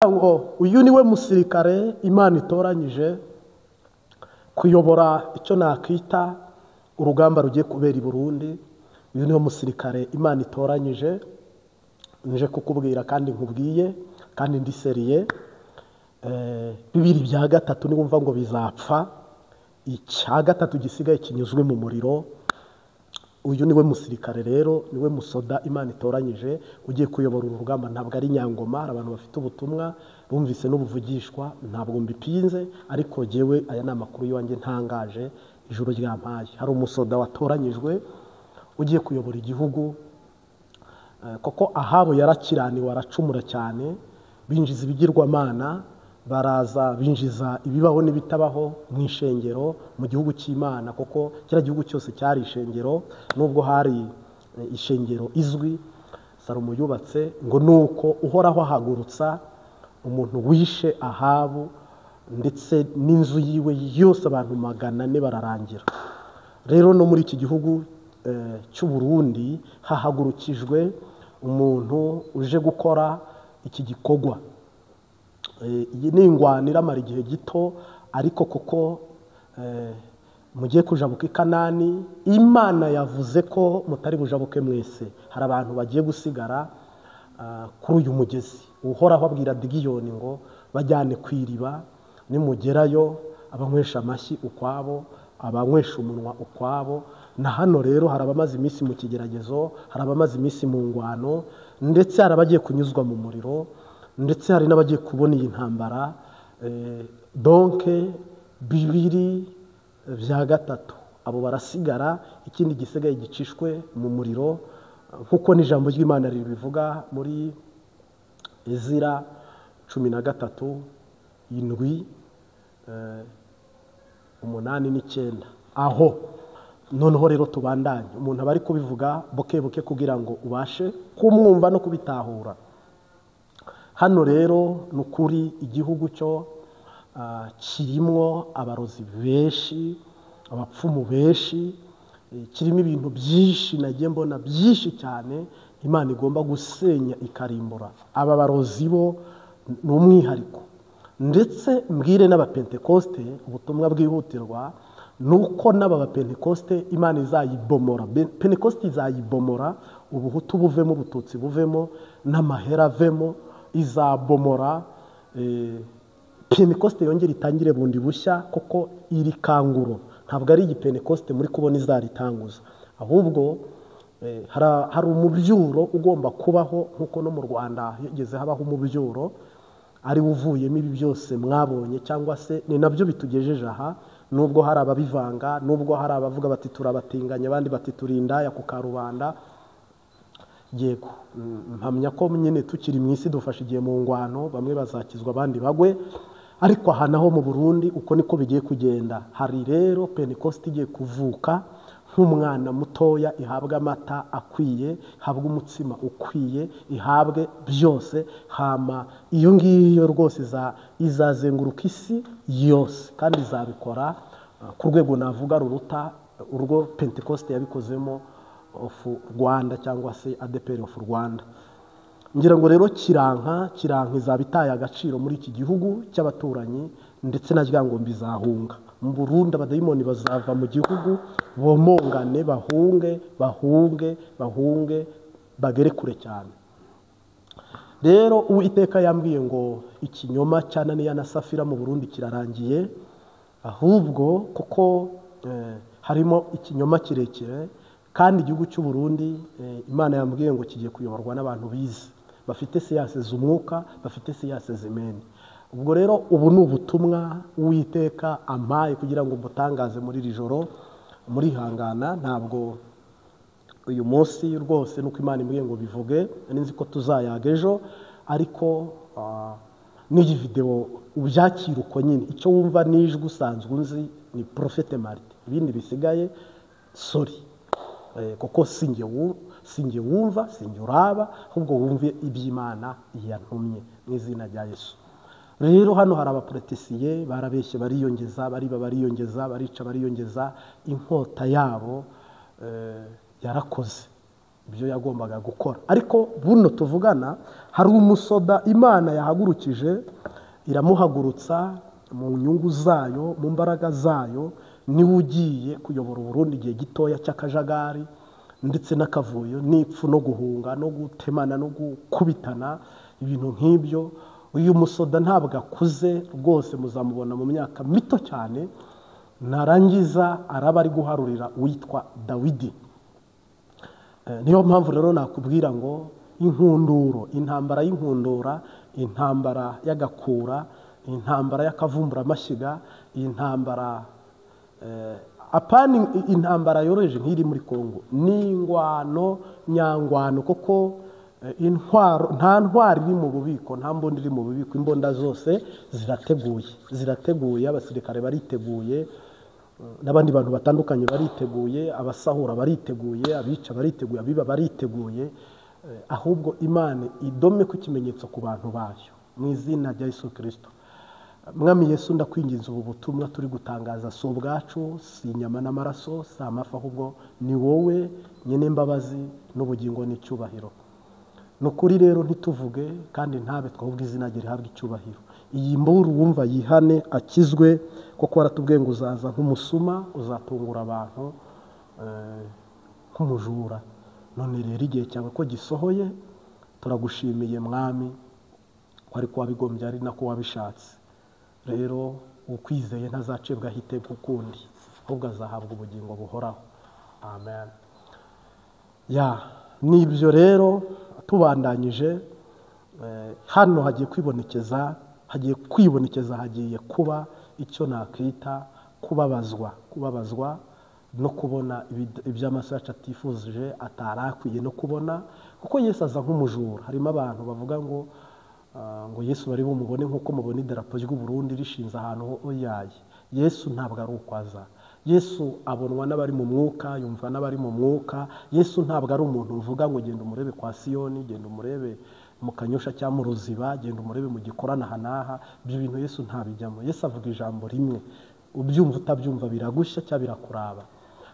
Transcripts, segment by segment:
Ngo uyu niwe musirikare Imana itoranyije kuyobora icyo nakita urugamba rugiye kubera i Burundi. Uyu niwe musirikare Imana itoranyije, nje kukubwira kandi nkubwiye kandi ndi seriye. Bibiri bya gatatu niwumva ngo bizapfa, icya gatatu gisigaye kinyuzwe mu muriro. Uyu niwe musirikare rero, niwe musoda Imana itoranyije ugiye kuyobora uru rugamba. Ntabwo ari Nyangoma, hari abantu bafite ubutumwa bumvise n'ubuvugishwa, ntabwo mbipinze, ariko jyewe aya ni amakuru y'iwanjye ntangaje ijuru ryampaye. Hari umusoda watoranyijwe ugiye kuyobora igihugu, koko Ahabu yarakiraniwe aracumura cyane, binjiza ibigirwamana, baraza binjiza ibibaho n'ibitabaho mu ishengero mu gihugu cy'Imana, kuko kiriya gihugu cyose cyari ishengero, nubwo hari ishengero izwi Salomo yubatse. Ngo nuko Uhoraho ahagurutsa umuntu wishe Ahabu ndetse n'inzu yiwe yose, abantu 400 bararangira. Rero no muri iki gihugu cy'u Burundi hahagurukijwe umuntu uje gukora iki gikorwa. Iyi ni ingwano iramara igihe gito, ariko kuko mugiye kujabuka i Kanani, Imana yavuze ko mutari bujabuke mwese, hari abantu bagiye gusigara kuri uyu mugezi. Uhoraho abwira Gidiyoni ngo bajyane ku iriba, nimugerayo abanywesha amashyi ukwabo, abanywesha umunwa ukwabo. Na hano rero hari abamaze iminsi mu kigeragezo, hari abamaze iminsi mu ngwano, ndetse hari abagiye kunyuzwa mu muriro, ndetse hari n'abagiye kubona iyi ntambara. Donke bibiri bya gatatu abo barasigara, ikindi gisigaye gicishwe mu muriro, nkuko n'ijambo ry'Imana ribivuga muri Ezira 13 7 8 9. Aho noneho rero tubandanye, umuntu aba ari kubivuga buke buke kugira ngo ubashe kumwumva no kubitahura. Hano rero ni ukuri igihugu cyo kirimwo abarozi benshi, abapfumu benshi, kirimo ibintu byinshi nagiye mbona byinshi cyane Imana igomba gusenya ikarimbura. Aba barozi bo ni umwihariko, ndetse mbwire n'abapentekoste ubutumwa bwihutirwa nuko n'aba bapentekoste Imana izayibomora. Pentekoste izayibomora, ubuhutu buvemo, ubututsi buvemo, n'amahera avemo, izabomora. Pentekoste yongera itangire bundi bushya, kuko iri kanguro ntabwo ari igipentekoste muri kubona izaritanguza, ahubwo hari umubyuro ugomba kubaho, nkuko no mu Rwanda higeze habaho umubyuro ari uvuyemo ibi byose mwabonye, cyangwa se ni nabyo bitugejeje aha. Nubwo hari ababivanga, nubwo hari abavuga bati turabatinganya, abandi bati turindaya ku karubanda. Yego, mpamya ko nyine tukiri mu isi dufashe igihe mu ngwano, bamwe bazakizwa abandi bagwe, ariko aha naho mu Burundi uko niko bigiye kugenda. Hari rero Pentekoste igiye kuvuka nk'umwana mutoya, ihabwe amata akwiye, ihabwe umutsima ukwiye, ihabwe byose. Hama iyo ngiyo rwose izazenguruka isi yose, kandi izabikora ku rwego navuga ruruta urwo Pentekoste yabikozemo of Rwanda cyangwa se ADPR of Rwanda. Ngira ngo rero Kiranka izaba itaye agaciro muri iki gihugu cy'abaturanyi, ndetse na Ryangombe izahunga. Mu Burundi abadayimoni bazava mu gihugu, bomongane, bahunge bahunge bahunge bagere kure cyane. Rero Uwiteka yambwiye ngo ikinyoma cya Ananiya na Safira mu Burundi kirarangiye, ahubwo kuko harimo ikinyoma kirekire. Kandi igihugu cy'u Burundi Imana yambwiye ngo kigiye kuyoborwa n'abantu bize, bafite siyanse z'umwuka, bafite siyanse z'imeni. Ubwo rero ubu ni ubutumwa Uwiteka ampaye kugira ngo mbutangaze muri iri joro. Murihangana, ntabwo uyu munsi rwose nuko Imana imbwiye ngo bivuge, nari nzi ko tuzayaga ejo, ariko n'iyi video ubyakira uko nyine. Icyo wumva n'ijwi usanzwe unzi ni Prophète Martin, ibindi bisigaye sorry, kuko sinjye wumva, sinjye uraba, ahubwo wumve iby'Imana yantumye mu izina rya Yesu. Rero hano hari abapolitisiye barabeshye, bariyongeza, bariba bariyongeza, barica bariyongeza, inkota yabo yarakoze. ibyo yagombaga gukora. Ariko buno tuvugana hari umusoda Imana yahagurukije, iramuhagurutsa mu nyungu zayo, mu mbaraga zayo, niwe ugiye kuyobora Burundi igihe gitoya cy'akajagari ndetse n'akavuyo n'ipfu no guhunga no gutemana no gukubitana, ibintu nk'ibyo. Uyu musoda ntabwo akuze rwose, muzamubona mu myaka mito cyane, narangiza araba ari guharurira uwitwa Dawidi. Niyo mpamvu rero nakubwira ngo inkunduro, intambara y'inkundura, intambara y'agakura, intambara y'akavumburamashyiga, intambara apana intambara yoroheje nk'iri muri Kongo, ni ingwano nyangwano, kuko intwaro nta ntwari iri mu bubiko, nta mbunda iri mu bubiko, imbunda zose zirateguye, abasirikare bariteguye, n'abandi bantu batandukanye bariteguye, abasahura bariteguye, abica bariteguye, abiba bariteguye. Ahubwo Imana idome ku kimenyetso ku bantu bayo mu izina rya Yesu Kristo. Mwami Yesu, ndakwinginze ubu butumwa turi gutangaza si ubwacu, si inyama n'amaraso, si amafi, ahubwo ni wowe nyine imbabazi n'ubugingo n'icyubahiro. Ni ukuri rero ntituvuge kandi ntabe twahubwo izina rye rihabwe icyubahiro. Iyi mburu wumva yihane akizwe, kuko waratubwiye ngo uzaza nk'umusuma, uzatungura abantu nk'umujura. None rero igihe cyawe ko gisohoye, turagushimiye Mwami, ko ariko wabigombye ari nako wabishatse. Rero ukwizeye ntazacibwaho iteka ukundi, ahubwo azahabwa ubugingo buhoraho. Amen. Ya nibyo rero tubandanyije, hano hagiye kwibonekeza, hagiye kuba icyo nakwita kubabazwa no kubona iby'amaso yacu atifuje, atarakwiye no kubona, kuko Yesu aza nk'umujura. Harimo abantu bavuga ngo ngo Yesu bari bumubone nk'uko mubona idarapo ry'u Burundi rishinze ahantu oyaye. Yesu ntabwo ari ukwaza. Yesu abonwa n'abari mu mwuka, yumva n'abari mu mwuka. Yesu ntabwo ari umuntu uvuga ngo genda umurebe kwa Siyoni, genda umurebe mu Kanyosha cyangwa mu Ruziba, genda umurebe mu Gikorana hanaha. Ibyo bintu Yesu ntabijyamo. Yesu avuga ijambo rimwe, ubyumva utabyumva biragushya cyangwa birakuraba,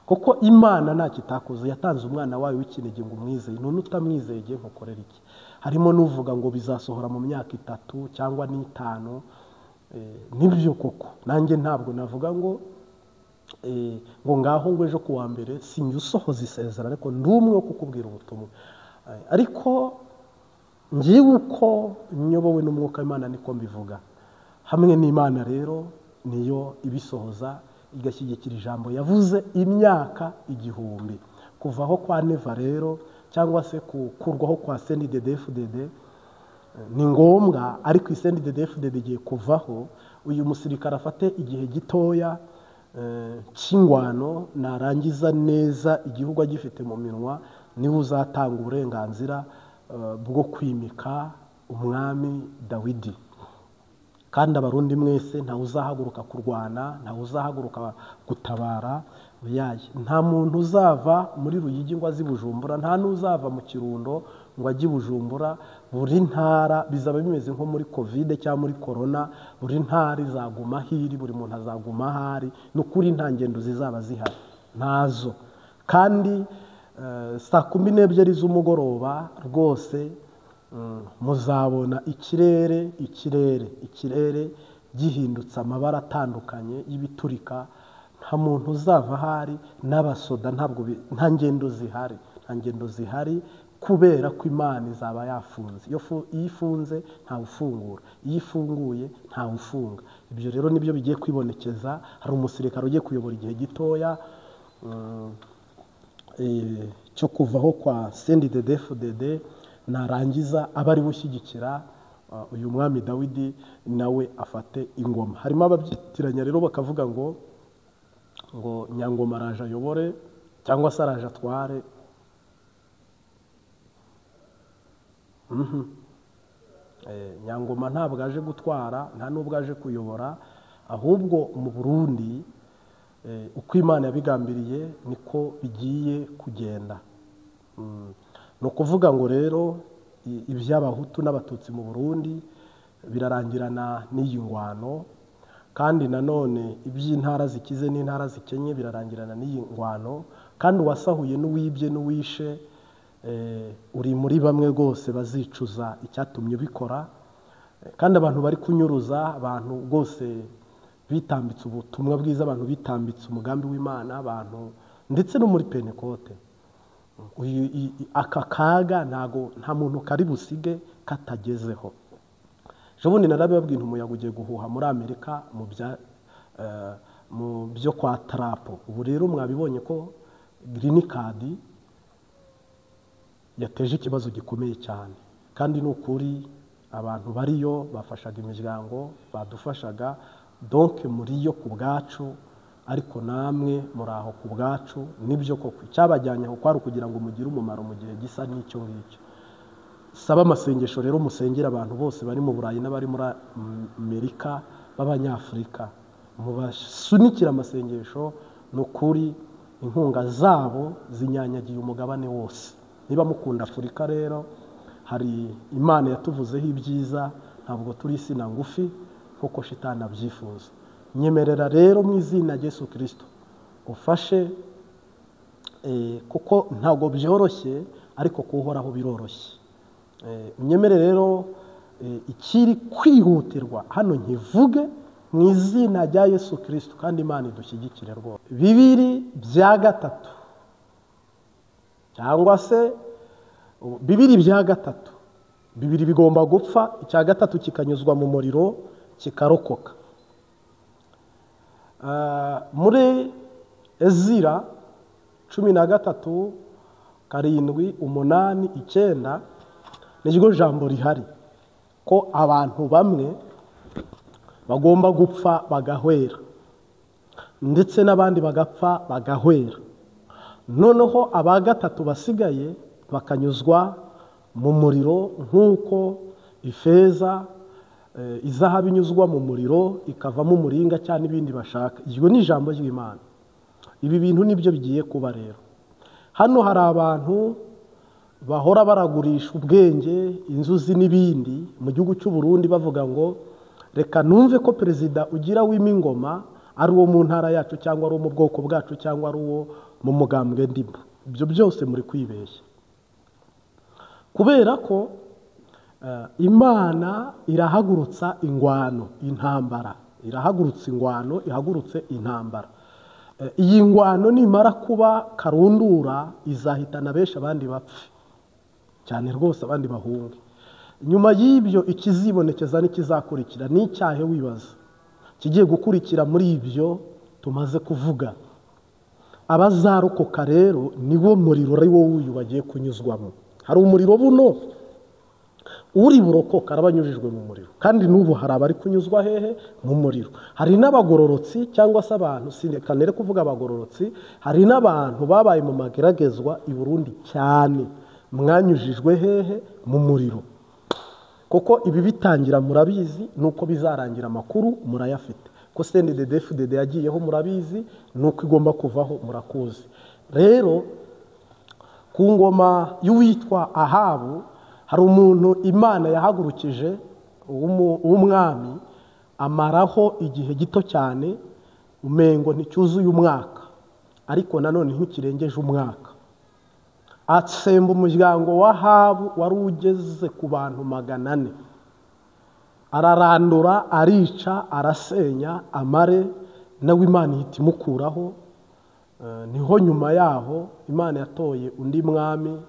kuko Imana nta kitakoze, yatanze umwana wayo w'ikinege ngo umwizeye. None utamwizeye igihe nkukorera iki? Harimo n'uvuga ngo bizasohora mu myaka 3 cyangwa 5. Nibyo koko, nanjye ntabwo navuga ngo ngo ngaho ngo ejo kuwa mbere sinjye usohoza isezerano, ariko ndi umwe wo kukubwira ubutumwa. Ariko ngiwe uko nyobowe n'umwuka w'Imana niko mbivuga. Hamwe n'Imana rero niyo ibisohoza, igashyigikira ijambo yavuze imyaka 1000. Kuvaho kwa Neva rero cyangwa se kukurwaho kwa CNDD-FDD ni ngombwa, ariko CNDD-FDD igiye kuvaho, uyu musirikare afate igihe gitoya cy'ingwano, narangiza neza igihugu agifite mu minwa, niwe uzatanga uburenganzira bwo kwimika umwami Dawidi. Kandi Abarundi mwese ntawe uzahaguruka kurwana, ntawe uzahaguruka gutabara. Nta muntu uzava muri Ruyigi ngo azi Bujumbura, nta n'uzava mu Kirundo ngo ajye Bujumbura. Buri ntara bizaba bimeze nko muri Covid cyangwa muri Corona, buri ntara izaguma hiri, buri muntu azaguma ahari. Ni ukuri nta ngendo zizaba zihari, ntazo. Kandi saa 12 z'umugoroba rwose muzabona ikirere gihindutse amabara atandukanye y'ibiturika. Nta muntu uzava ahari, n'abasoda ntabwo, nta ngendo zihari, nta ngendo zihari, kubera ko Imana izaba yafunze. Iyo ifunze ntawe ufungura, iyo ifunguye ntawe ufunga. Ibyo rero nibyo bigiye kwibonekeza. Hari umusirikare ugiye kuyobora igihe gitoya cyo kuvaho kwa CNDD-FDD, narangiza aba ari bushyigikira uyu mwami Dawidi, nawe afate ingoma. Harimo ababyitiranya rero bakavuga ngo Nyangoma araje ayobore cyangwa se araje atware. Nyangoma ntabwo aje gutwara, nta nubwo aje kuyobora, ahubwo mu Burundi uko Imana yabigambiriye niko bigiye kugenda. Ni ukuvuga ngo rero iby'Abahutu n'Abatutsi mu Burundi birarangirana n'iyi ngwano, kandi nanone iby'intara zikize n'intara zikenye birarangirana n'iyi ngwano, kandi uwasahuye n'uwibye n'uwishe Uri muri bamwe rwose bazicuza icyatumye ubikora. Kandi abantu bari kunyuruza abantu rwose bitambitse ubutumwa bwiza, abantu bitambitse umugambi w'Imana, abantu ndetse no muri Pentekote. Aka kaga ntago nta muntu kari busige katagezeho. Ejobundi narabibabwiye nti umuyaga ugiye guhuha muri Amerika mu byo kwa Trump. Ubu rero mwabibonye ko green card yateje ikibazo gikomeye cyane, kandi ni ukuri abantu bariyo bafashaga imiryango, badufashaga donc muri yo ku bwacu, ariko namwe muri aho ku bwacu. Nibyo koko icyabajyanye aho kwari ukugira ngo mugire umumaro mu gihe gisa n'icyo ngicyo. Saba amasengesho rero, musengera abantu bose bari mu Burayi n'abari muri Amerika b'Abanyafurika, mubasunikira amasengesho. Ni ukuri inkunga zabo zinyanyagiye umugabane wose. Niba mukunda Afurika rero, hari Imana yatuvuzeho ibyiza, ntabwo turi insina ngufi nk'uko shitani abyifuza. Nyemerera rero mu izina rya Yesu Kristo ufashe, kuko ntabwo byoroshye, ariko kuhoraho biroroshye. Unyemere rero ikiri kwihutirwa hano nkivuge mu izina rya Yesu Kristo, kandi Imana idushyigikire rwose. 2/3 cyangwa se 2/3, 2 bigomba gupfa, icya gatatu kikanyuzwa mu muriro kikarokoka. Muri Ezira 13 7 8 9 niryo jambo rihari ko abantu bamwe bagomba gupfa bagahwera, ndetse n'abandi bagapfa bagahwera, noneho aba gatatu basigaye bakanyuzwa mu muriro nk'uko ifeza izahabu inyuzwa mu muriro ikavamo umuringa cyangwa ibindi bashaka. Iryo ni ijambo ry'Imana. Ibi bintu nibyo bigiye kuba rero. Hano hari abantu bahora baragurisha ubwenge, inzuzi n'ibindi mu gihugu cy'u Burundi, bavuga ngo reka numve ko perezida ugira w'imingoma ari uwo mu ntara yacu, cyangwa ari uwo mu bwoko bwacu, cyangwa ari uwo mu mugambwe ndimo. Ibyo byose muri kwibeshya, kubera ko Imana irahagurutsa ingwano, intambara. Irahagurutsa ingwano, ihagurutse intambara. Iyi ngwano nimara kuba karundura izahitana benshi, abandi bapfe cyane rwose, abandi bahunge. Nyuma y'ibyo ikizibonekeza n'ikizakurikira ni icyahe wibaza kigiye gukurikira muri ibyo tumaze kuvuga. Abazarokoka rero niwo muriro ari wo uyu bagiye kunyuzwamo. Hari umuriro buno uri burokoka arabanyujijwe mu muriro, kandi n'ubu hari abari kunyuzwa hehe? Mu muriro. Hari n'abagororotsi cyangwa se abantu, sinekanere kuvuga abagororotsi, hari n'abantu babaye mu mageragezwa i Burundi cyane, mwanyujijwe hehe? Mu muriro. Kuko ibi bitangira murabizi, nuko bizarangira amakuru murayafite. Ko CNDD-FDD yagiyeho murabizi, nuko igomba kuvaho murakuzi. Rero ku ngoma y'uwitwa Ahabu hari umuntu Imana yahagurukije w'umwami, amaraho igihe gito cyane, umengo nticyuzuye umwaka, ariko nanone ntikirengeje umwaka. Atsemba umuryango wa Ahabu wari ugeze ku bantu 400, ararandura, arica, arasenya, amare nawe Imana ihita imukuraho. Niho nyuma yaho Imana yatoye undi mwami,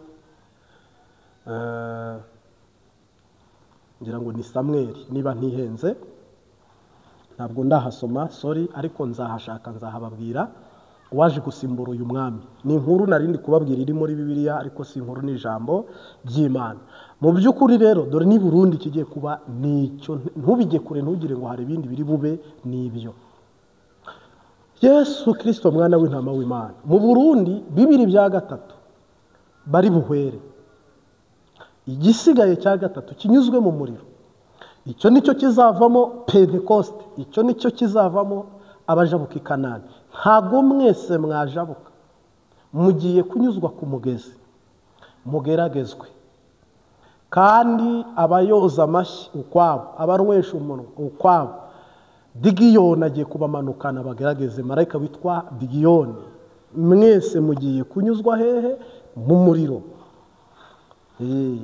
ngira ngo ni Samweli niba ntihenze, ntabwo ndahasoma sorry, ariko nzahashaka nzahababwira, waje gusimbura uyu mwami. Ni inkuru narindi kubabwira iri muri Bibiliya, ariko si inkuru, ni ijambo ry'Imana. Mu by'ukuri rero dore ni Burundi kigiye kuba nicyo, ntubige kure, ntugire ngo hari ibindi biri bube, nibyo. Yesu Kristo mwana w'intama w'Imana. Mu Burundi 2/3 bari buhwere, igisigaye cya gatatu kinyuzwe mu muriro. Icyo nicyo kizavamo Pentecoste, icyo nicyo kizavamo abajabuka i Kanani. Ntabwo mwese mwajabuka, mugiye kunyuzwa ku mugezi, mugeragezwe. Kandi abayoza amashyi ukwabo, abarwesha umunwa ukwabo, Digiyoni agiye kubamanukana bagerageze, marayika witwa Digiyoni. Mwese mugiye kunyuzwa hehe? Mu muriro.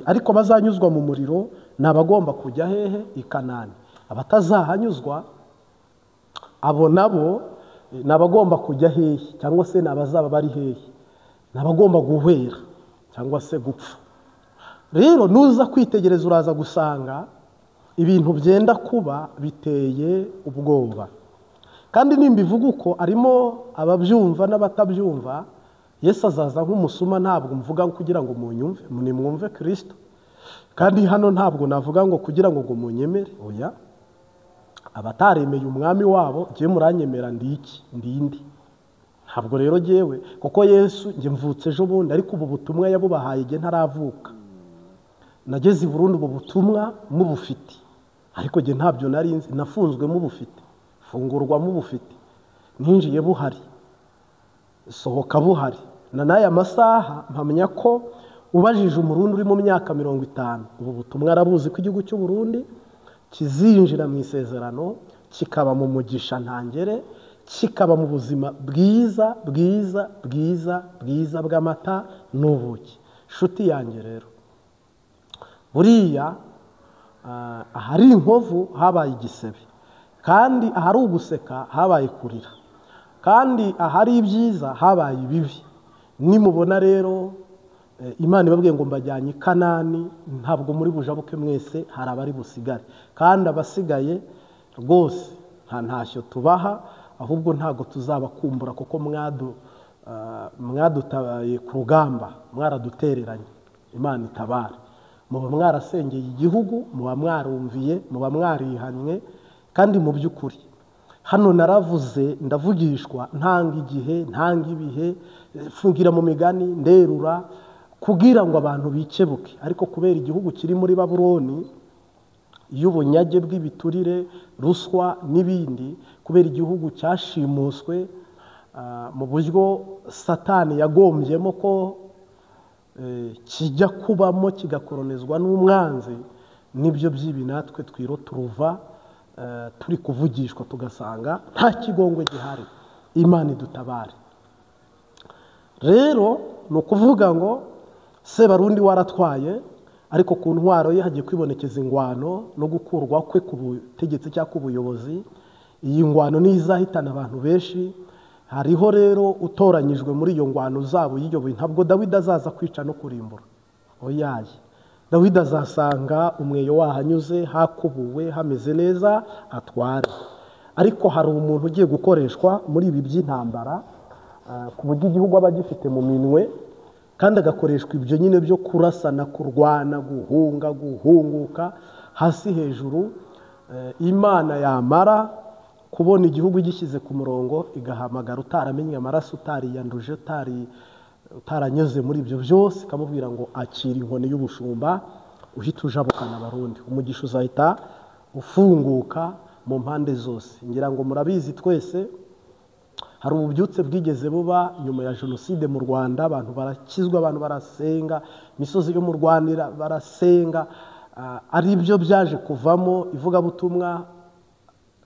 Ariko bazanyuzwa mu muriro ni abagomba kujya hehe? I Kanani. Abatazahanyuzwa abo nabo ni abagomba kujya hehe, cyangwa se ni abazaba bari hehe? Ni abagomba guhwera cyangwa se gupfa. Rero nuza kwitegereza uraza gusanga ibintu byenda kuba biteye ubwoba. Kandi nimbivuga uko arimo ababyumva n'abatabyumva, Yesu azaza nk'umusuma. Ntabwo mvuga kugira ngo munyumve, nimwumve Kristo. Kandi hano ntabwo navuga ngo kugira ngo munyemere, oya. Abataremeye umwami wabo, ngiye muranyemera ndi iki? Ndi indi. Ntabwo rero jyewe, kuko Yesu njye mvutse ejo bundi, ariko ubu butumwa yabubahaye igihe ntaravuka. Nageze i Burundi ubu butumwa mubufite, ariko njye ntabyo nari nzi. Nafunzwe mubufite, fungurwa mubufite, ninjiye buhari, sohoka buhari. Na n'aya masaha mpamya ko ubajije Umurundi uri mu myaka 50, ubu butumwa arabuzi ko igihugu cy'u Burundi kizinjira mu isezerano, kikaba mu mugisha ntangere, kikaba mu buzima bwiza bwiza bwiza bwiza bw'amata n'ubuki. Nshuti yanjye rero, buriya ahari inkovu habaye igisebe, kandi ahari uguseka habaye kurira, kandi ahari ibyiza habaye ibibi. Nimubona rero Imana ibabwiye ngo mbajyanye i Kanani, ntabwo muri bujabuke mwese, hari abari busigare. Kandi abasigaye rwose nta ntashyo tubaha, ahubwo ntabwo tuzabakumbura, kuko mwadutabaye ku rugamba, mwaradutereranye. Imana itabara. Muba mwarasengeye igihugu, muba mwarumviye, muba mwarihanye. Kandi mu by'ukuri hano naravuze, ndavugishwa, ntanga igihe, ntanga ibihe, fungira mu migani, nderura kugira ngo abantu bikebuke. Ariko kubera igihugu kiri muri Babuloni y'ubunyage bw'ibiturire, ruswa n'ibindi, kubera igihugu cyashimuswe mu buryo Satani yagombyemo ko kijya kubamo kigakoronezwa n'umwanzi, nibyo by'ibi natwe twiro turuva turi kuvugishwa tugasanga nta kigongwe gihari. Imana idutabare. Rero ni ukuvuga ngo Sebarundi waratwaye, ariko ku ntwaro ye hagiye kwibonekeza ingwano no gukurwa kwe ku butegetsi cyangwa ku buyobozi. Iyi ngwano niyo izahitana abantu benshi. Hariho rero utoranyijwe muri iyo ngwano zabo yiyoboye. Ntabwo Dawidi azaza kwica no kurimbura, oyaye. Dawidi azasanga umweyo wahanyuze, hakubuwe, hameze neza, atware. Ariko hari umuntu ugiye gukoreshwa muri ibi by'intambara, ku buryo igihugu aba agifite mu minwe, kandi agakoreshwa ibyo nyine byo kurasana, kurwana, guhunga, guhunguka, hasi hejuru. Imana yamara kubona igihugu gishyize ku murongo, igahamagara utaramenye amaraso, utariyanduje, utaranyuze muri ibyo byose, ikamubwira ngo akira inkoni y'ubushumba, uhita ujabukana Abarundi. Umugisha uzahita ufunguka mu mpande zose. Ngira ngo murabizi twese, hari ububyutse bwigeze buba nyuma ya jenoside mu Rwanda, abantu barakizwa, abantu barasenga, imisozi yo mu Rwanda barasenga. Ari byo byaje kuvamo ivugabutumwa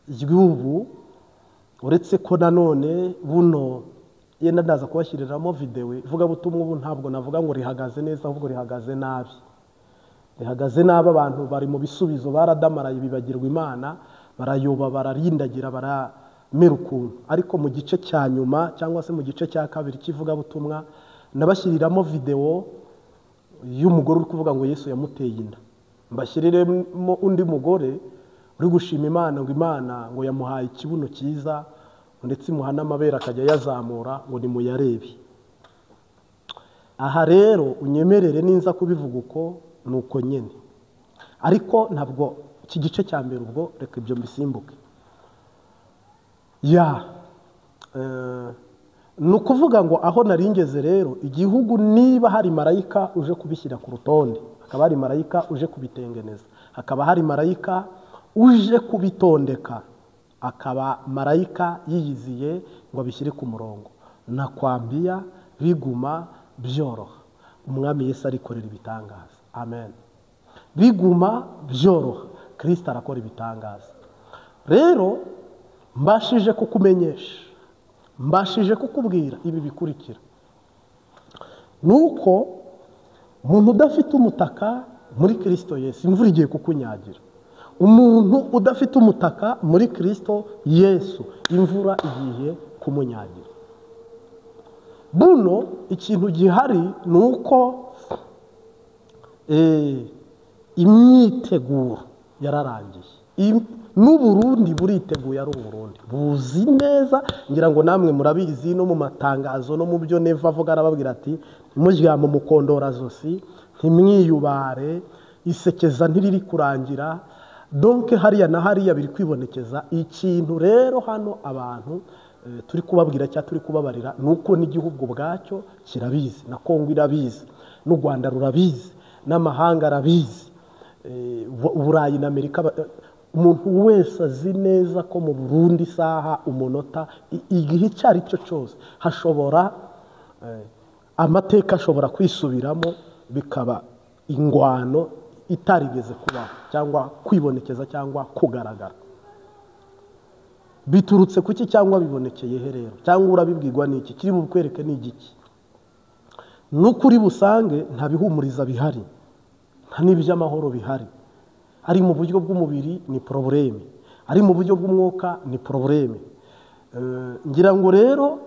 ry'ubu. Uretse ko nanone buno yenda ndaza kubashyiriramo videwo, ivugabutumwa ubu ntabwo navuga ngo rihagaze neza, ahubwo rihagaze nabi. Rihagaze nabi, abantu bari mu bisubizo, baradamaraye, bibagirwa Imana, barayoba, bararindagira, baramera ukuntu. Ariko mu gice cya nyuma cyangwa se mu gice cya kabiri cy'ivugabutumwa, nabashyiriramo videwo y'umugore uri kuvuga ngo Yesu yamuteye inda. Mbashyiriremo undi mugore uri gushima Imana ngo Imana ngo yamuhaye ikibuno cyiza, ndetse imuha n'amabere akajya yazamura ngo nimuyarebe. Aha rero unyemerere ninza kubivuga uko nuko nyene, ariko ntabwo iki gice cya mbere ubwo reka ibyo mbisimbuke. Ni ukuvuga ngo aho naringeze rero, igihugu niba hari marayika uje kubishyira ku rutonde, hakaba hari marayika uje kubitengeneza, hakaba hari marayika uje kubitondeka, akaba marayika yiyiziye ngo abishyire ku murongo, nakwambia biguma byoroha. Umwami Yesu arikorera ibitangaza. Amen. Biguma byoroha, Kristo arakora ibitangaza. Rero mbashije kukumenyesha, mbashije kukubwira ibi bikurikira. Nuko Umuntu udafite umutaka muri Kristo Yesu, imvura igiye kukunyagira. Umuntu udafite umutaka muri Kristo Yesu, imvura igiye kumunyagira. Buno ikintu gihari ni uko imyiteguro yararangiye. N'Uburundi buriteguye, ari Uburundi buzi neza, ngira ngo namwe murabizi no mu matangazo no mu byo Neva avuga, arababwira ati ntimuryame mukondora zosi, ntimwiyubare, isekeza ntiriri kurangira. Donc hariya na hariya biri kwibonekeza. Ikintu rero hano abantu turi kubabwira cyangwa turi kubabarira nuko n'igihugu bwacyo kirabizi, na Kongo irabizi, n'u Rwanda rurabizi, n'amahanga arabizi, Uburayi na Amerika. Umuntu wese azi neza ko mu Burundi isaha, umunota, igihe icyo ari cyo cyose hashobora amateka ashobora kwisubiramo, bikaba ingwano itarigeze kubaho cyangwa kwibonekeza cyangwa kugaragara. Biturutse kuki cyangwa bibonekeye he rero, cyangwa urabibwirwa n'iki? Kiri bukwereke ni igiki? N'ukuri busange nta bihumuriza bihari, nta n'iby'amahoro bihari. Ari mu buryo bw'umubiri ni probleme, ari mu buryo bw'umwuka ni probleme. Ngira ngo rero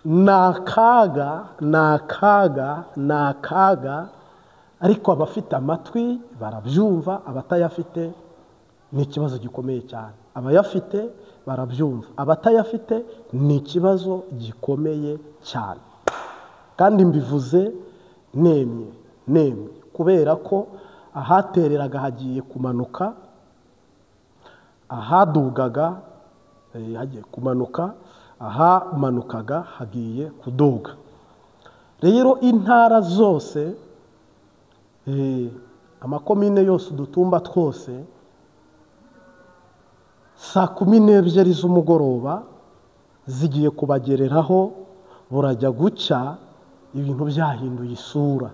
ni akaga, ni akaga, ni akaga. Ariko abafite amatwi barabyumva, abatayafite ni ikibazo gikomeye cyane. Abayafite barabyumva, abatayafite ni ikibazo gikomeye cyane. Kandi mbivuze nemye nemye, kubera ko ahatereraga hagiye kumanuka, ahadugaga hagiye kumanuka, ahamanukaga hagiye kuduga. Rero intara zose, amakomine yose, udutumba twose, saa 12 z'umugoroba zigiye kubagereraho. Burajya guca ibintu byahinduye isura,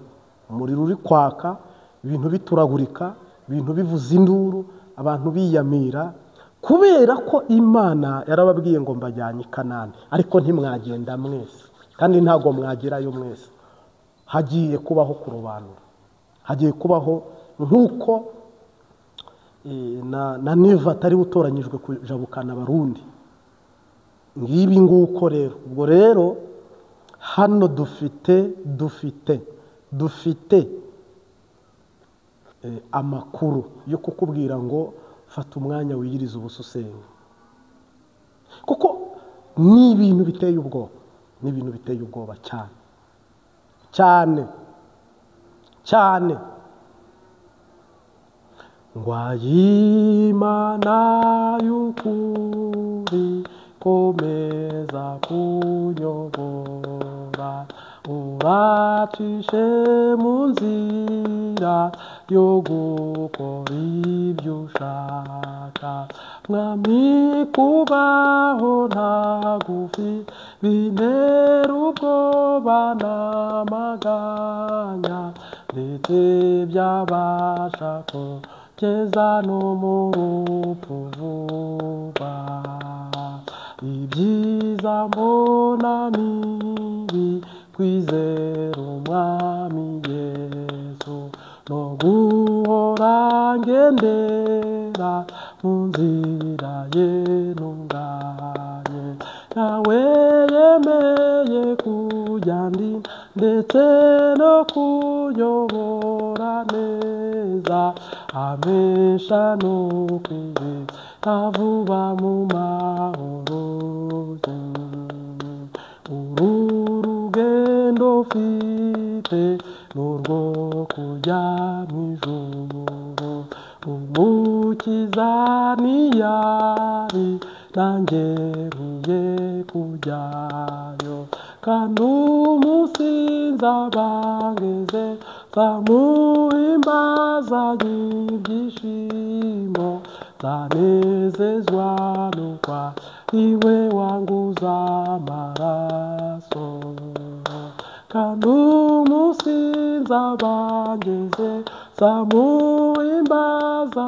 umuriro uri kwaka, ibintu bituragurika, ibintu bivuza induru, abantu biyamira, kubera ko Imana yarababwiye ngo mbajyanye i Kanani, ariko ntimwagenda mwese, kandi ntago mwagerayo mwese. Hagiye kubaho kurobanura, hagiye kubaho nk'uko na Neva atari utoranyijwe kujabukana Abarundi. Ngibi nguko rero. Ubwo rero hano dufite dufite dufite amakuru yo kukubwira ngo fata umwanya wiyirize ubususenga, kuko ni ibintu biteye ubwoba, ni ibintu biteye ubwoba cyane cyane cyane. Ngwayimana y'ukuri komeza kunyobora, uracishe mu nzira yo gukora ibyo ushaka. Mwami kubaho ntagufi bintera ubwoba n'amaganya, ndetse byabasha kugeza no mu rupfu vuba. Ibyiza mbona nibi kwizera Umwami Yesu, no guhora ngendera mu nzira ye ntunganye. Nawe yemeye kujya ndinda ndetse no kuyobora neza, amesha no kwibera vuba mu mahoro. Uru rugendo mfite n'urwo kujya mu ijuru, Umukiza niyari nanjye nkwiye kujyayo, kandi umunsi nzaba ngeze nzamuhimbaza ibyishimo, nzanezezwa n'uko ari we wanguza amaraso. Kandi umunsi nzaba ngeze nzamuhimbaza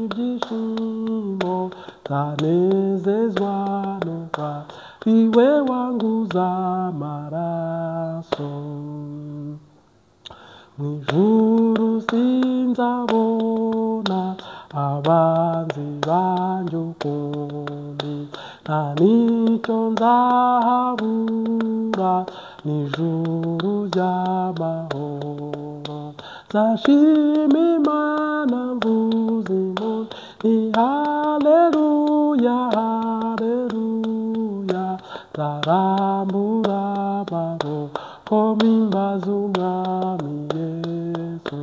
ibyishimo, nzanezezwa n'uko ari we wanguza amaraso. Mu ijuru sinzabona abanzi banjye ukundi, nta n'icyo nzahabura, ni ijuru ry'amahoro. Nzashima Imana mvuze impundu, ni haleluya, haleluya. Nzarambura amaboko mpimbaze Umwami Yesu.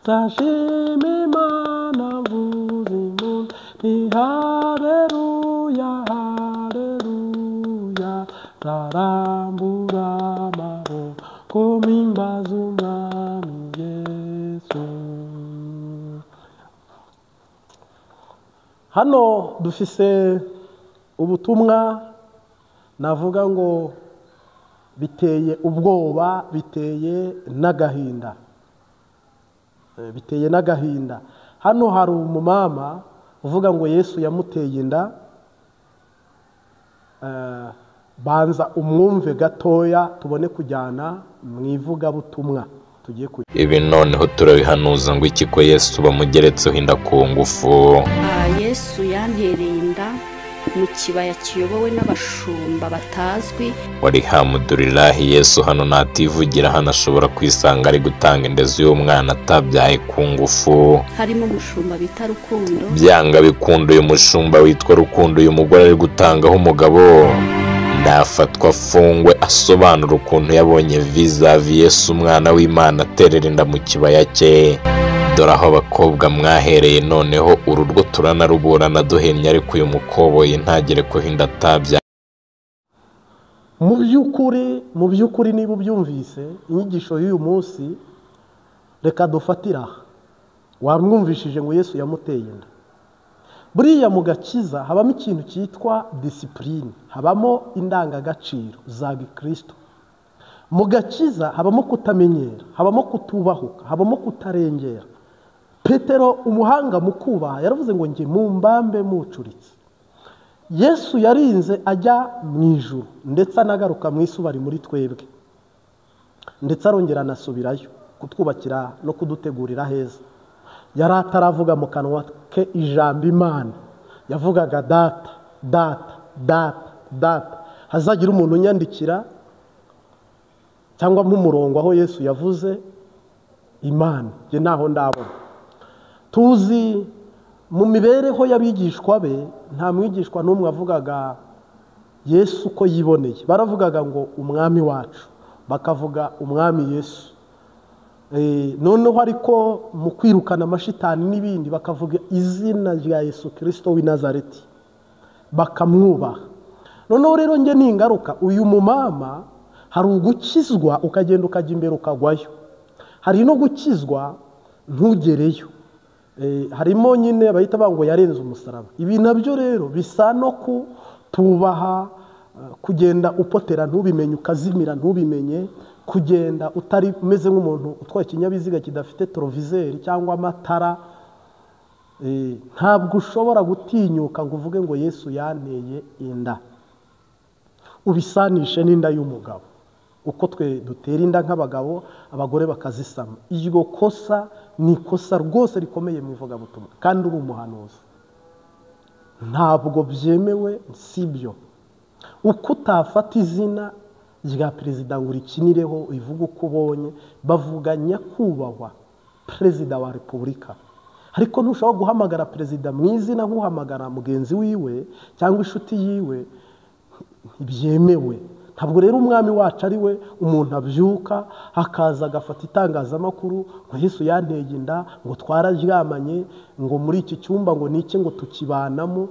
Nzashima Imana mvuze impundu, ni haleluya, haleluya. Nzarambura amaboko mpimbaze Umwami Yesu. Hano dufise ubutumwa navuga ngo biteye ubwoba, biteye n'agahinda. Biteye n'agahinda. Hano hari umumama uvuga ngo Yesu yamuteye inda. Banza umwumve gatoya tubone kujyana mu ivugabutumwa tugiye kujya. Ibi noneho turabihanuza ngo iki ko Yesu bamugeretseho inda ku ngufu. Yesu yantereye inda mu kibaya kiyobowe n'abashumba batazwi. Warihamudurilahi, Yesu hano nativugira, hano ashobora kwisanga ari gutanga indezo y'umwana atabyaye ku ngufu. Harimo umushumba bita Rukundo. Byanga bikunda uyu mushumba witwa Rukundo uyu mugore ari gutangaho umugabo nafatwa afungwe, asobanura ukuntu yabonye vizavi Yesu umwana w'Imana aterera inda mu kibaya cye. Dore aho abakobwa mwahereye, noneho uru rwo turanaruburana duhennye, ariko uyu mukoboyi ntagere ko inda atabya. Mu by'ukuri niba ubyumvise inyigisho y'uyu munsi, reka dufatira aha. Wamwumvishije ngo Yesu yamuteye inda. Buriya mu gakiza habamo ikintu cyitwa disipurine, habamo indangagaciro za gikristo. Mu gakiza habamo kutamenyera, habamo kutubahuka, habamo kutarengera. Petero umuhanga mu kubaha yaravuze ngo njye mumbambe mucuritse. Yesu yarinze ajya mu ijuru ndetse anagaruka mu isi bari muri twebwe, ndetse arongera anasubirayo kutwubakira no kudutegurira heza. Yari ataravuga mu kanwa ke ijambo Imana, yavugaga data, data, data, data. Hazagira umuntu unyandikira cyangwa nk'umurongo aho Yesu yavuze Imana, njye ntaho ndabona. Tuzi mu mibereho y'abigishwa be, nta mwigishwa n'umwe avugaga Yesu ko yiboneye. Baravugaga ngo umwami wacu, bakavuga umwami Yesu. Noneho ariko mu kwirukana amashitani n'ibindi bakavuga izina rya Yesu Kristo w'i Nazareti, bakamwubaha. Noneho rero nge ningaruka uyu mumama, hari ugukizwa ukagenda ukajya imbere ukagwayo, hari no gukizwa ntugereyo. Harimo nyine bahita bango yarenze umusaraba. Ibi nabyo rero bisa no kutubaha, kugenda upotera ntubimenye, ukazimira ntubimenye, kugenda utari umeze nk'umuntu utwaye ikinyabiziga kidafite torovizeri cyangwa amatara. Ntabwo ushobora gutinyuka ngo uvuge ngo Yesu yanteye inda, ubisanishe n'inda y'umugabo. Uko twe dutera inda nk'abagabo, abagore bakazisama. Iryo kosa ni ikosa rwose rikomeye mu ivugabutumwa, kandi uri umuhanuzi ntabwo byemewe, sibyo. Uko utafata izina rya perezida ngo urikinireho ivuga uko ubonye, bavuga nyakubahwa perezida wa repubulika, ariko ntushobora guhamagara perezida mu izina nk'uhamagara mugenzi wiwe cyangwa inshuti yiwe, ntibyemewe. Ntabwo rero umwami wacu ari we umuntu abyuka akaza agafata itangazamakuru ngo Yesu yanteye inda, ngo twararyamanye, ngo muri iki cyumba ngo niki, ngo tukibanamo.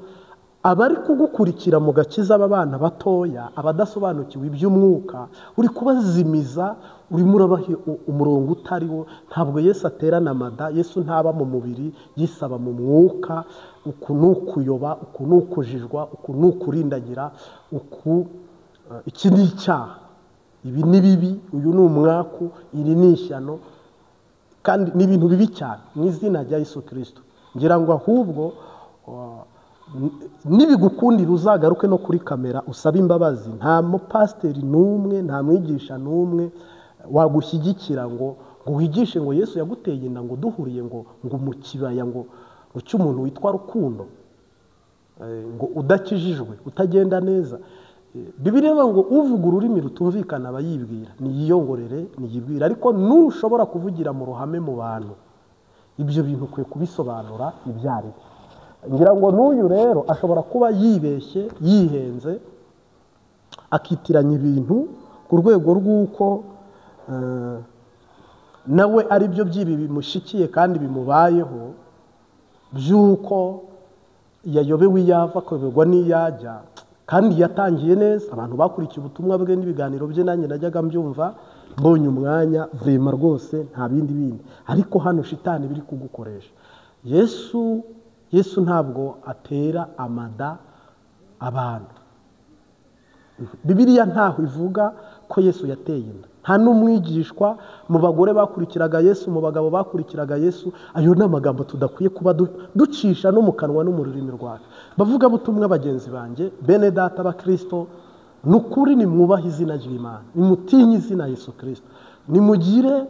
Abari kugukurikira mu gakiza aba bana batoya, abadasobanukiwe iby'umwuka, uri kubazimiza, urimo urabaha umurongo utariwo. Ntabwo Yesu aterana amada, Yesu ntaba mu mubiri, yisaba mu mwuka. Uku ni ukuyoba, uku ni ukujijwa, uku ni ukurindagira, uku iki ni icyaha, ibi ni bibi, uyu ni umwaku, iri ni ishyano, kandi ni ibintu bibi cyane mu izina rya Yesu Kristo. Ngira ngo ahubwo nibigukundira uzagaruke no kuri kamera usabe imbabazi. Nta mupasiteri n'umwe, nta mwigisha n'umwe wagushyigikira ngo wigishe ngo Yesu yaguteye inda, ngo duhuriye ngo mu kibaya ngo cy'umuntu witwa Rukundo, ngo udakijijwe, utagenda neza. Bibiliya ivuga ngo uvuga ururimi rutumvikana aba yibwira, niyiyongorere niyibwira. Ariko nushobora kuvugira mu ruhame mu bantu, ibyo bintu ukwiye kubisobanura ibyo ari byo. Ngira ngo n'uyu rero ashobora kuba yibeshye, yihenze, akitiranya ibintu ku rwego rw'uko nawe ari byo by'ibi bimushikiye kandi bimubayeho, by'uko yayobewe iyava akayoberwa n'iyajya. Kandi yatangiye neza, abantu bakurikiye ubutumwa bwe n'ibiganiro bye, nanjye najyaga mbyumva mbonye umwanya vrema rwose, nta bindi bindi. Ariko hano shitani biri kugukoresha. Yesu ntabwo atera amada abantu. Bibiliya ntaho ivuga ko Yesu yateye inda. Nta n'umwigishwa mu bagore bakurikiraga Yesu, mu bagabo bakurikiraga Yesu. Ayo ni amagambo tudakwiye kuba ducisha no mu kanwa no mu rurimi rwacu. Bavuga butumwa bagenzi banjye, bene data ba Kristo, nukuri nimwubahe izina ry'Imana, nimutinye izina Yesu Kristo, nimugire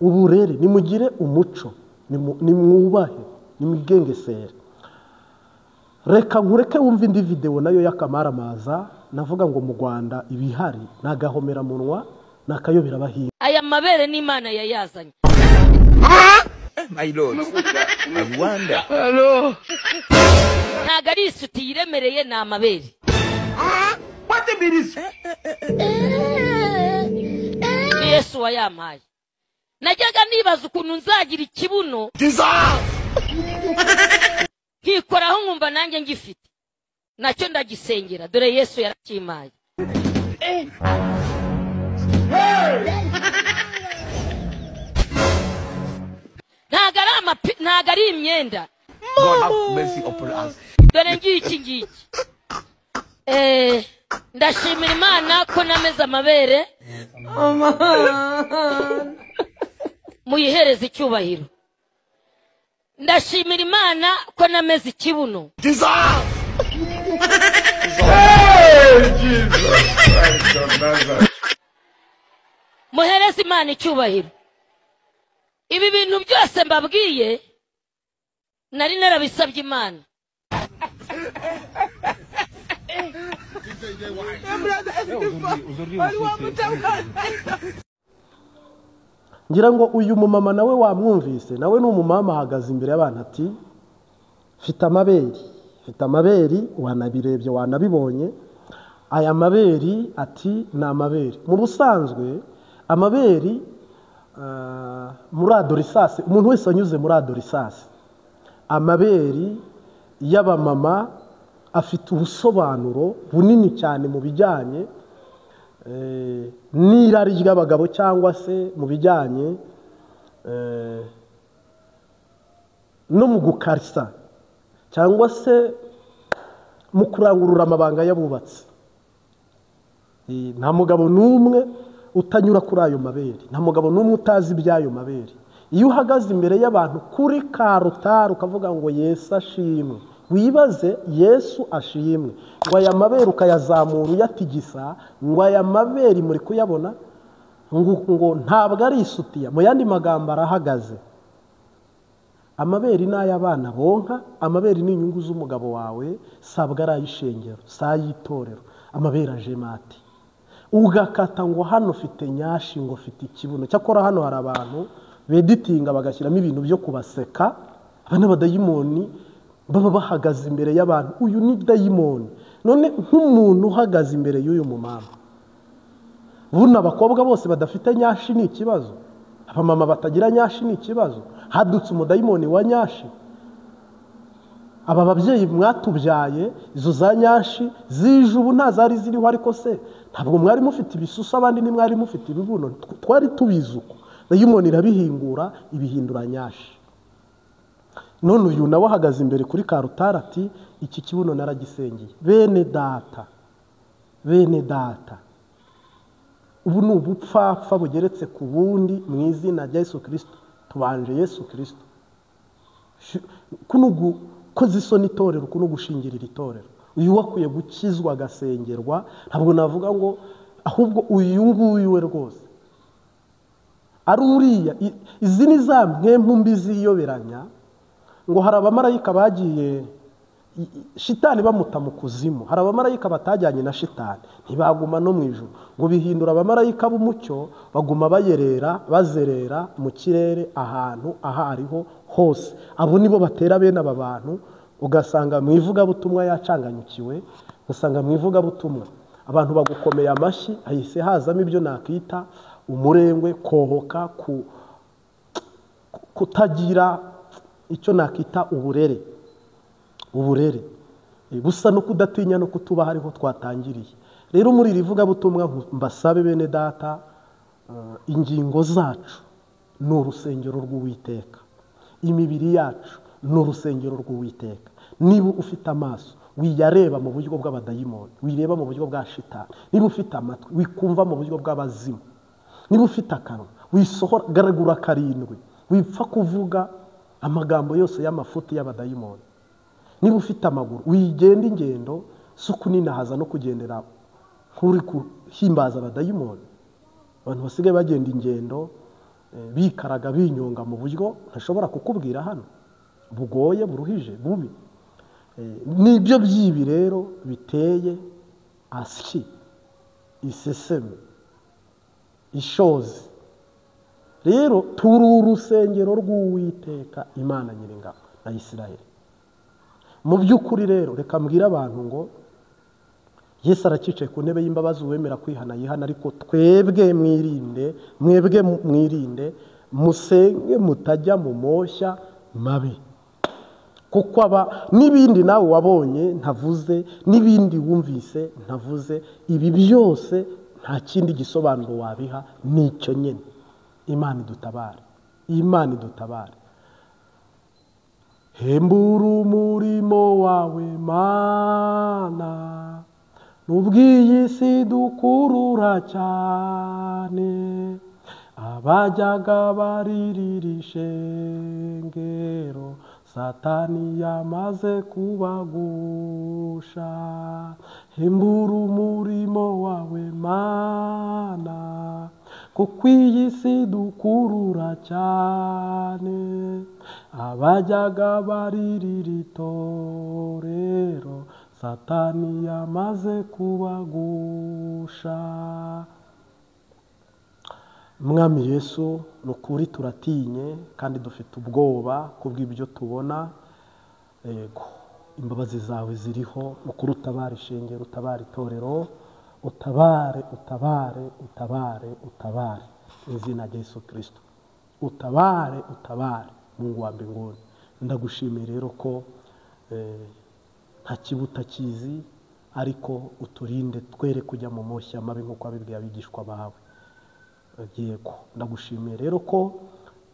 uburere, nimugire umuco, nimwubahe, nimwigengesere. Reka nkureke wumve indi video nayo y'akamaramaza. Navuga ngo mu Rwanda ibihari nagahomera munwa nakayobera bahinga. Aya mabere n'Imana yayazanye. My Lord, I wonder. Hello. Ntago ari isuti yiremereye, ni amabere. What a minute. Yesu wayampaye. Najyaga nibaza ukuntu nzagira ikibuno nkikoraho nkumva nanjye ngifite, nacyo ndagisengera, dore Yesu yarakimpaye. Ntago ari imyenda. God have mercy upon us. Dore ngiki ngiki. Ndashimira Imana ko nameze amabere. Muyihereze icyubahiro. Ndashimira Imana ko nameze ikibuno. Muhereze Imana icyubahiro. Ibi bintu byose mbabwiye nari narabisabye Imana. Ngira ngo uyu mumama nawe wamwumvise, nawe ni umumama ahagaze imbere y'abantu ati mfite amabere, mfite amabere, wanabirebye wanabibonye. Aya mabere ati ni amabere. Mu busanzwe amabere muri adorisase, umuntu wese anyuze muri adorisase, amabere y'abamama afite ubusobanuro bunini cyane mu bijyanye n'irari ry'abagabo, cyangwa se mu bijyanye no mu gukarisa, cyangwa se mu kurangurura amabanga y'abubatsi. Nta mugabo n'umwe utanyura kuri ayo mabere, nta mugabo n'umwe utazi iby'ayo mabere. Iyo uhagaze imbere y'abantu kuri karutari ukavuga ngo Yesu ashimwe, wibaze Yesu ashimwe, ngo aya mabere ukayazamura uyatigisa, ngo aya mabere muri kuyabona, ngo ntabwo ari isutiya. Mu yandi magambo arahagaze. Amabere ni ay'abana bonka, amabere ni inyungu z'umugabo wawe, sabwa ari ay'ishengero, si ay'itorero. Amabere ajemati. Ugakata ngo hano ufite nyashi, ngo ufite ikibuno. Cyakora hano hari abantu beditinga bagashyiramo ibintu byo kubaseka. Aba n'abadayimoni baba bahagaze imbere y'abantu. Uyu ni dayimoni. None nk'umuntu uhagaze imbere y'uyu mumama, buno abakobwa bose badafite nyashi ni ikibazo, abamama batagira nyashi ni ikibazo. Hadutse umudayimoni wa nyashi. Aba babyeyi mwatubyaye izo za nyashi zije ubu nta zari ziriho, ariko se ntabwo mwari mufite ibisusa, abandi ni mwari mufite ibibuno, twari tubizi uko. Dayimoni irabihingura, ibihindura nyashi. None uyu nawe ahagaze imbere kuri karutari ati iki kibuno naragisengeye. Bene data, bene data, ubu ni ubupfapfa bugeretse ku bundi mu izina rya Yesu Kristo. Tubanje Yesu Kristo. Kuno gukoza isoni itorero, kuno gushingirira itorero. Uyu wakwiye gukizwa agasengerwa, ntabwo navuga ngo ahubwo uyu nguyu we rwose. Ari uriya, izi ni za mpwemu mbi ziyoberanya. Ngo hari abamarayika bagiye shitani bamuta mu kuzimu, hari abamarayika batajyanye na shitani ntibaguma no mu ijuru, ngo bihindura abamarayika b'umucyo, baguma bayerera bazerera mu kirere ahantu aho ariho hose. Abo nibo batera bene aba bantu, ugasanga mu ivugabutumwa yacanganyukiwe, ugasanga mu ivugabutumwa abantu bagukomeye amashyi, hahise hazamo ibyo nakita umurengwe, kohoka, kutagira icyo nakita uburere, uburere busa no kudatinya no kutuba hariho twatangiriye. Rero muri iri vugabutumwa mbasabe bene data, ingingo zacu ni urusengero rw'Uwiteka, imibiri yacu ni urusengero rw'Uwiteka. Niba ufite amaso wiyareba mu buryo bw'abadayimoni, wireba mu buryo bwa shitani. Niba ufite amatwi wikumva mu buryo bw'abazimu. Niba ufite akanwa wisohora garagura karindwi, wipfa kuvuga amagambo yose y'amafuti y'abadayimoni. Niba ufite amaguru wigenda ingendo zo kuninahaza no kugendera nk'uri kuhimbaza abadayimoni. Abantu basigaye bagenda ingendo bikaraga binyonga mu buryo ntashobora kukubwira hano, bugoye, buruhije, bubi. Nibyo byibi rero biteye asyi, iseseme, ishozi. Rero turi urusengero rw'Uwiteka Imana Nyiringabo na Isirayeli. Mu by'ukuri rero reka mbwira abantu ngo Yesu arakicaye ku ntebe y'imbabazi, uwemera kwihana yihana, ariko twebwe mwirinde, mwebwe mwirinde, musenge mutajya mu moshya mabi. Kuko aba n'ibindi nawe wabonye ntavuze, n'ibindi wumvise ntavuze, ibi byose nta kindi gisobanuro wabiha, nicyo nyine. Imana idutabare, Imana idutabare. Hembura umurimo wawe Mana, nubw'iyi si dukurura cyane, abajyaga baririra ishengero Satani yamaze kubagusha. Hembura umurimo wawe Mana, kuko iyi si dukurura cyane, abajyaga baririra itorero Satani yamaze kubagusha. Mwami Yesu, nukuri turatinye kandi dufite ubwoba kubw'ibyo tubona. Yego, imbabazi zawe ziriho, nukuri utabare ishengero, utabare itorero, utabare, utabare, utabare, utabare izina rya Yesu Kristo, utabare, utabare Mungu wa mbinguni. Ndagushimiye rero ko nta kibuta kizi, ariko uturinde twere kujya mu moshya mabi nk'uko wabibwiye abigishwa bawe. Yego, ndagushimiye rero ko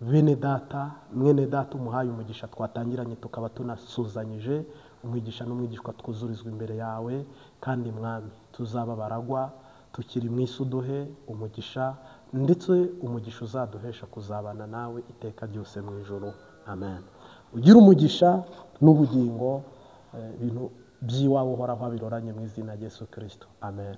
bene data, mwene data umuhaye umugisha twatangiranye tukaba tunasuzanyije, umwigisha n'umwigishwa twuzurizwa imbere yawe, kandi Mwami tuzaba baragwa tukiri mu isi, uduhe umugisha, ndetse umugisha uzaduhesha kuzabana nawe iteka ryose mu ijuru. Amen. Ugira umugisha n'ubugingo, ibintu by'iwawe uhoraho abiroranye mu izina rya Yesu Kristo. Amen.